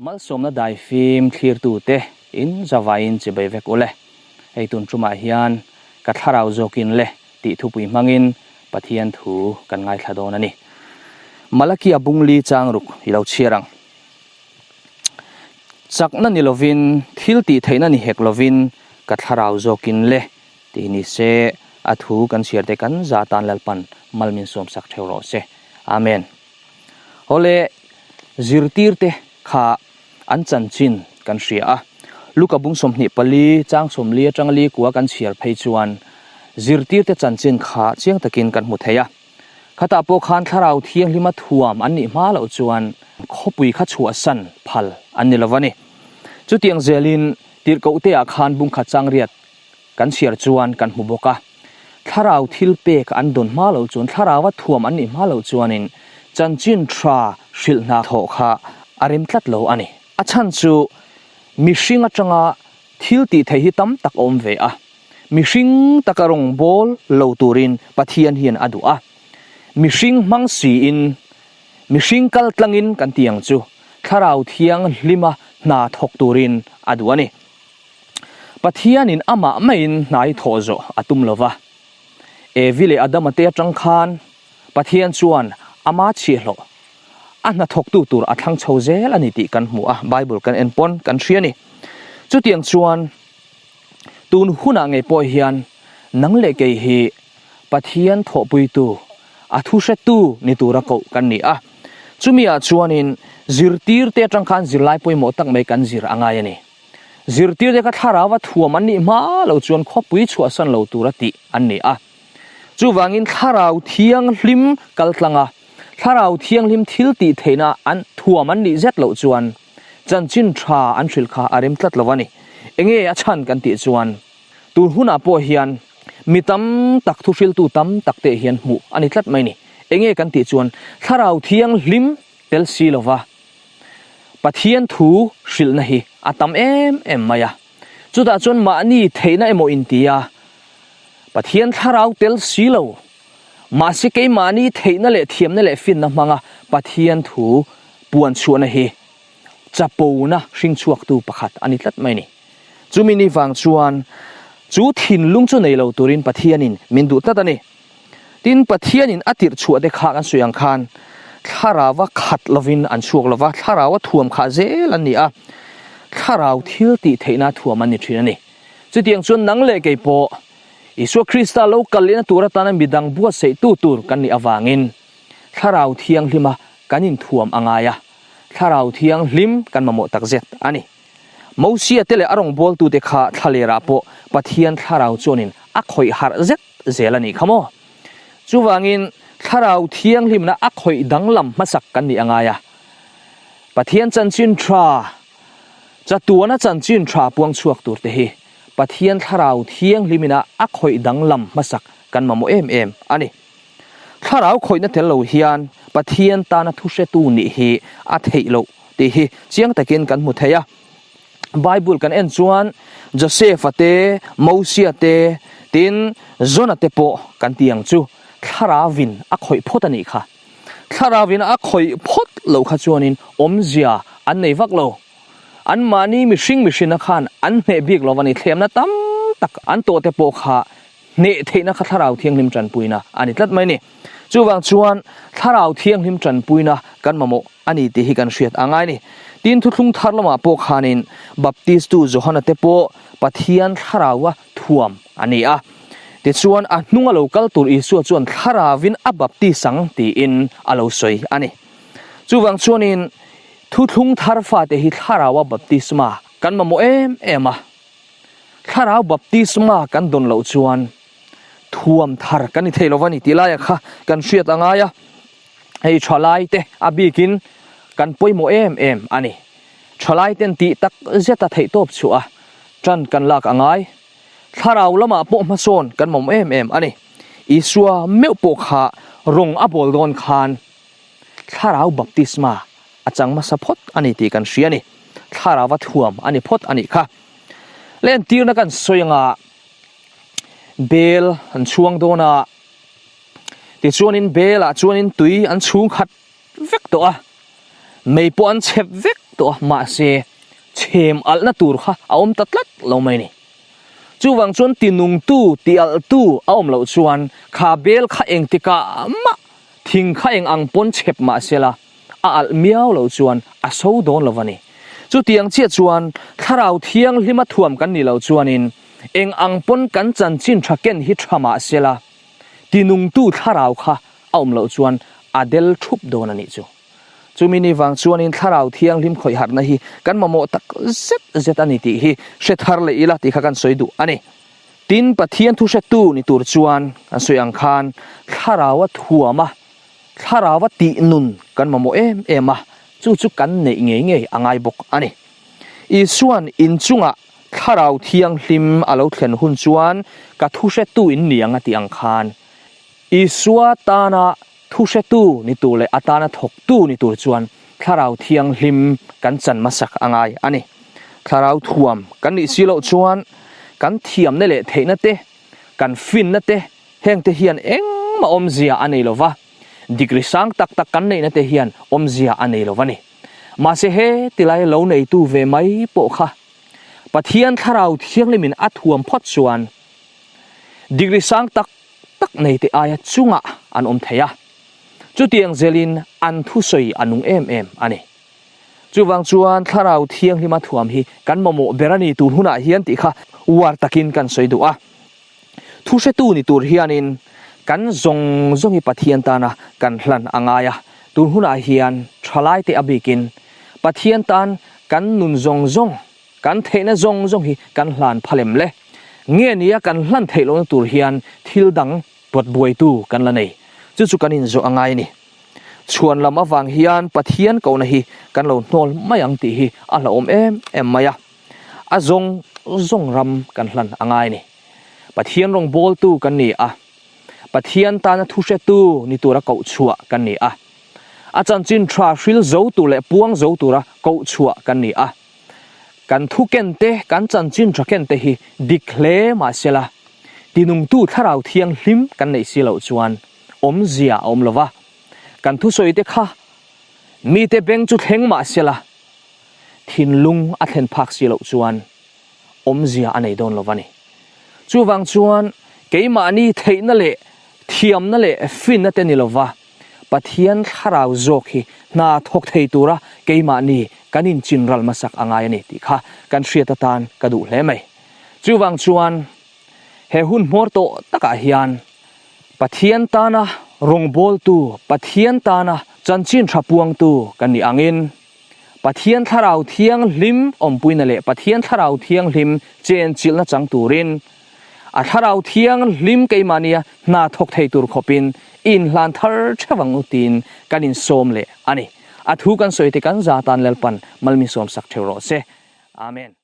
Malsawmna daifim thlirtute in zavaiin chibai vek ule. Hei tun tumah hian ka thlarau zawkin le tih thupui hmangin Pathian thu kan ngaithla dawn a ni. Malakia bungli chang ruk i lo chhiar ang. Chakna ni lovin, thil tih theihna ni hek lovin ka thlarau zawkin le tih ni se a thu kan chhiar te kan za tan Lalpan mal min sawmsak theuh rawh se. Amen. Awle zirtirte kha an chanchin kan hria a, Luka bung 24 chang 40 atanga li kua kan chhiar phei chuan zirtirte chanchin kha chiang takin kan hmu thei a. Khatah pawh khan thlarau thianghlima thuam an nih hma loh chuan khawpui kha chhuahsan phal an ni lo va ni. Chutiang zelin tirhkohteah khan bungkhat chang riat Kan chhiar chuan kan hmu bawk a, thlarau thil pek an dawn hma loh chuan, thlaraua thuam an nih hma loh chuanin chanchin tha hrilh hna thawh kha a rem tlat lo a ni. A chhan chu mihring atanga thil tih theih hi tam tak a awm ve a, mihring taka rawng bawl lo turin Pathian hian a duh a, mihring hmang siin, mihring kal tlangin kan ti ang chu, thlarau thianghlima hna thawk turin a duh a ni. Pathianin amah maiin hnai thawh zawh a tum lo va. Evi leh Adama te atang khan Pathian chuan ama chhiahhlawh a hnathawktu tur a thlang chho zel a ni tih kan hmu a, Bible kan en pawn kan hria a ni. Chutiang chuan tun hunah ngei pawh hian nang leh kei hi Pathian thawhpuitu, a thuhretu ni tura koh kan ni a. Chumi-ah chuanin zirtirte atang khan zirlai pawimawh tak mai kan zir a ngai a ni. Zirtirte kha thlarau a thuam an nih hma lo chuan khawpui chhuahsan lo tura tih an ni a. Chuvangin thlarau thianghlim kal tlanga thlarau thianghlim thil tih theihna an thuam an nih zet loh chuan chanchin tha an hrilh kha a rem tlat lo a ni. Enge a chhan kan tih chuan tun hunah pawh hian mi tam tak thuhriltu tam tak te hian hmuh a ni tlat mai ni. Enge kan tih chuan thlarau thianghlim tel si lova Pathian thu hrilhna hi a tam em em mai a, chutah chuan mahni theihna emaw inti a, Pathian thlarau tel si lo, mahse keimahni theihna leh thiamna leh finna hmanga Pathian thu puan chhuahna hi chapona hring chhuaktu pakhat a ni tlat mai ni. Chumi ni vang chuan chu thinlung chu nei lo turin Pathianin min duh tlat a ni. Tin, Pathianin a tirh chhuah te kha kan sawi ang khan thlarau a khat lovin an chhuak lo va, thlarau a thuam khah zel an ni a, thlarau thil tih theihna thuam an ni thin a ni. Chutiang chuan nang leh kei pawh Isua Krista lo kal lehna tur atana midang buatsaihtu tur kan nih avangin thlarau thianghlima kan inthuam a ngai a, thlarau thianghlim kan mamawh takzet a ni. Mosia te leh a rawngbawltute kha thlalerah pawh Pathian thlarau chuanin a khawih harh zet zel a nih kha maw? Chuvangin thlarau thianghlimna a khawih danglam hmasak kan nih a ngai a. Pathian chanchin tha, chatuana chanchin tha puang chhuak tur te hi Pathian thlarau thianghlimina a khawih danglam hmasak kan mamawh em em a ni. Thlarau khawihna tel lo hian Pathian tana thuhretu nih hi a theih loh tih hi chiang takin kan hmu thei a. Bible kan en chuan Joseph-a te, Mosia te, tin Jonah te pawh kan ti ang chu Thlarauvin a khawih phawt a nih kha. Thlarauvin a khawih phawt loh kha chuanin awmzia an nei vak lo. Anmahni mihring mihrinna khan an hneh bik lo a ni. Thlemna tam tak an tawh te pawh kha hneh theihna kha Thlarau Thianghlim tanpuina a ni tlat mai a ni. Chuvang chuan Thlarau Thianghlim tanpuina kan mamawh a ni tih hi kan hriat a ngai a ni. Tin, thuthlung thar lamah pawh khanin Baptistu Johana te pawh Pathian Thlaraua thuam a ni a. Tichuan, a hnunga lo kal tur Isua chuan Thlarauvin a baptis ang tiin a lo sawi a ni. Chuvang chuanin thuthlung thar fate hi Thlaraua baptisma kan mamawh em em a. Thlarau baptisma kan dawn loh chuan thuam thar kan ni thei lo va ni tih laia kha kan hriat a ngai a, hei thalai te a bikin kan pawimawh em em a ni. Thalai ten tih tak zet a theih tawp chhuah a, tan kan lak a ngai. Thlarau lamah pawh hmasawn kan mawm em em a ni. Isua meuh pawh kha rawng a bawl dawn khan Thlarau baptisma a chang hmasa phawt a ni tih kan hria a ni. Thlarau a thuam a ni phawt a nih kha. Lentirna kan sawi anga bel an chhuang dawn a, tichuanin belah chuanin tui an chhung khat vek tawh a, mei pawh an chhep vek tawh a, mahse chhem alhna tur kha a awm ta tlat lo mai a ni. Chuvang chuan tinungtu, tialhtu a awm loh chuan kha bel kha engtikah mah thing kha eng ang pawn chhep mah sela a alh miau loh chuan a so dawn lo a ni. Chutiang chiah chuan Thlarau Thianghlima thuam kan nih loh chuanin eng ang pawn kan chanchin tha ken hi tha mah sela tinungtu thlarau kha a awm loh chuan a del thup dawn a nih chu. Chumi ni vang chuanin Thlarau Thianghlim khawih harhna hi kan mamawh tak zet zet a ni tih hi hre thar leh ila tih kha kan sawi duh a ni. Tin, Pathian thu hretu ni tur chuan kan sawi ang khan Thlaraua thuam a, Thlaraua tih nun kan mamawh em em a, chu chu kan neih ngei ngei a ngai bawk a ni. Isua'n inchungah Thlarau Thianghlim a lo thlen hun chuan ka thu hretu in ni ang a tih ang khan Isua tana Thu hretu ni tur leh atana thawktu ni tur chuan Thlarau Thianghlim kan chan hmasak a ngai a ni. Thlarau thuam kan nih si loh chuan kan thiamna leh theihna te, kan finna te hengte hian engmah awmzia a nei lo va, degree sang tak tak kan neihna te hian awmzia a nei lo va ni. Mahse he tilai lo neitu ve mai pawh kha Pathian Thlarau Thianghlimin a thuam phawt chuan degree sang tak tak nei te aia chungah an awm thei a, chutiang zelin an thusawi a nung em em a ni. Chuvang chuan Thlarau Thianghlima thuam hi kan mamawh ber a ni tun hunah hian tih kha uar takin kan sawi duh a. Thuhretu ni tur hianin kan zawng zawng hi Pathian tana kan hlan a ngai a, tun hunah hian thalaite a bikin Pathian tan kan nun zawng zawng, Kan theihna zawng zawng hi kan hlan pha lem le. Nge nia kan hlan theih lohna tur hian thil dang pawt buaitu kan la nei. Chu chu kan inzawh a ngai a ni. Chhuan lam avang hian Pathian kohna hi kan lo hnawl mai ang tih hi a hlauhawm em em mai a. A zawng zawng ram kan hlan a ngai a ni. Pathian rawngbawltu kan ni a. Pathian tana thuhretu ni tura koh chhuah kan ni a. A chanchin tha hril zo tur leh puang zo tura koh chhuah kan ni a. Kan thu ken te, kan chanchin tha ken te hi dik hle mahsela, tinungtu Thlarau Thianghlim kan neih si loh chuan awmzia a awm lo va. Kan thusawi te kha mite beng chu thleng mahsela, thinlung a thlen phak si loh chuan awmzia a nei dawn lo va ni. Chuvang chuan keimahni theihna leh thiamna leh finna te ni lo va, Pathian thlarau zawk hi hna thawk thei tura keimahni kan inchin ral hmasak a ngai a ni tih kha kan hriat atan ka duh hle mai. Chuvang chuan he hun hmawr tawh takah hian Pathian tana rawngbawltu, Pathian tana chanchin tha puangtu kan nih angin Pathian thlarau thianghlim awmpuina leh Pathian thlarau thianghlim chenchilhna chang turin A thlarau thianghlim keimahnia hna thawk thei tur khawpin i inhlan thar theuh ang u tiin kan insawm leh a ni. A thu kan sawi te kan za tan Lalpan malmi sawmsak theuh rawh se. Amen.